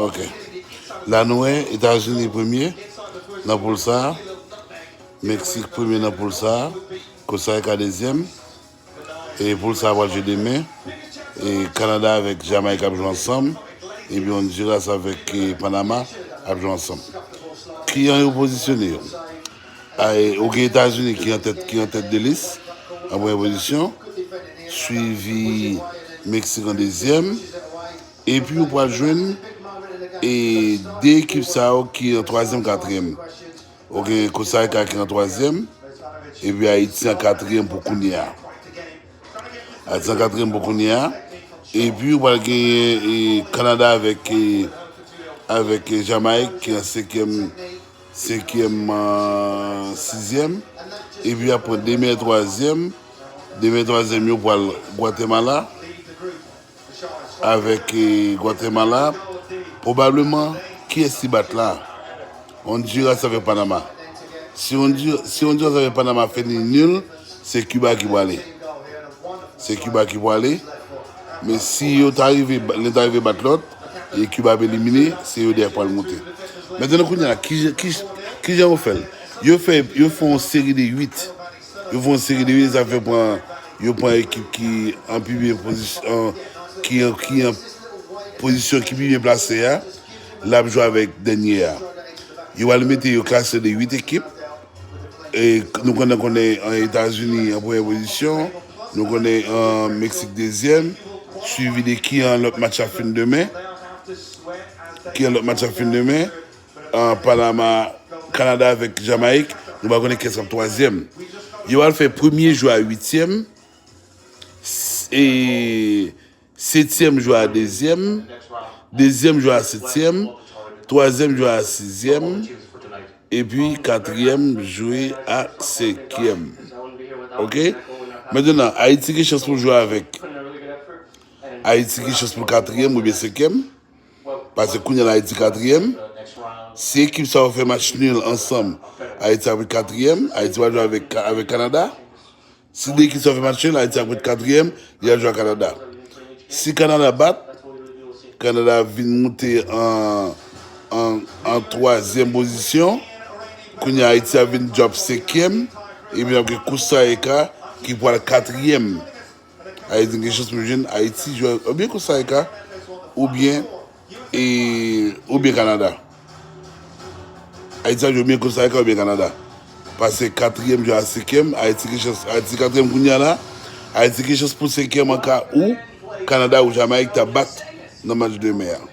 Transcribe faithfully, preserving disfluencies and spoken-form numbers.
Ok. La nou wè Etazini premye nan poul sa a. Meksik premye nan poul sa a. Kostarika dezyèm. E poul sa a pral jwe demen. E Kanada avèk Jamayik ap jwe ansanm. Epi Honduras avèk e, Panama ap jwe ansanm. Kijan yo pozisyone yo? A, e, ou gen Etazini ki an tèt, ki an tèt de lis, an premyè pozisyon. Swivi Meksik an dezyèm. Epi ou pral jwenn e de ekip sa yo ki an twazyèm, katriyèm. Ou gen Kostarika ki an twazyèm, epi Ayiti an katriyèm pou kounye a. Ayiti an katriyèm pou kounye a. Epi ou pral genyen e, Kanada avèk, e, avèk e, Jamayik ki an senkyèm, senkyèm, euh, sizyèm. Epi ap pran demen twazyèm. Demen twazyèm yo pral Gwatemala. Avèk e, Gwatemala. Pwobableman, kiyès ki bat la? Honduras avèk Panama. Si Hondu-, si Honduras avèk Panama fini nil, se Kiba ki pwale. Se Kiba ki pwale. Men si yo ta rive, lè ta rive bat lòt, e Kiba ap elimine, se yo dèyè pral monte. Mentnan kounye a, ki, ki, kijan yo fè l? Yo fè, yo fè yon seri de uit. Yo fè yon seri de uit, sa fè pran, yo pran ekip ki an pi byen pozisyon, ki, ki an pozisyon ki pi byen plase a. L ap jwe avèk dènye a. Yo al mete yo klase de uit ekip. E nou konnen, konnen an Etazini an premyè pozisyon. Nou konnen an Meksik dezyèm. Swivi de ki an lòt match ap fin demen. Ki an lòt match ap fin demen. An Panama, Kanada avèk Jamayik. Nou pa konnen kiyès k ap twazyèm. Yo al fè premye jwe a uityèm. E setyèm jwe a dezyèm. Dezyèm jwe a setyèm. Twazyèm jwe a sizyèm. Epi katriyèm jwe a senkyèm. Ok? Mentnan, Ayiti gen chans pou l jwe avèk. Ayiti gen chans pou l katriyèm oubyen senkyèm. Paske kounye a la Ayiti katriyèm. Si ekip sa yo fè match nil ansanm, Ayiti ap ret katriyèm. Ayiti va jwe avèk, avèk Kanada. Si de ekip sa yo fè match nil, Ayiti ap ret katriyèm, li ap jwe ak Kanada. Si Kanada bat, Kanada vin moute an, an, an twazyèm pozisyon. Kounye a Ayiti ap vin drop senkyèm. Epi n ap gen Kostarika ki pral katriyèm. Ayiti gen chans pou jwenn Ayiti jwe oubyen Kostarika oubyen, e, oubyen Kanada. Ayiti ap jwe oubyen Kostarika oubyen Kanada. Pase katriyèm jwe a senkyèm, Ayiti gen chans, Ayiti katriyèm kounye a la. Ayiti gen chans pou senkyèm an ka ou Kanada ou Jamayik ta bat nan match demen an.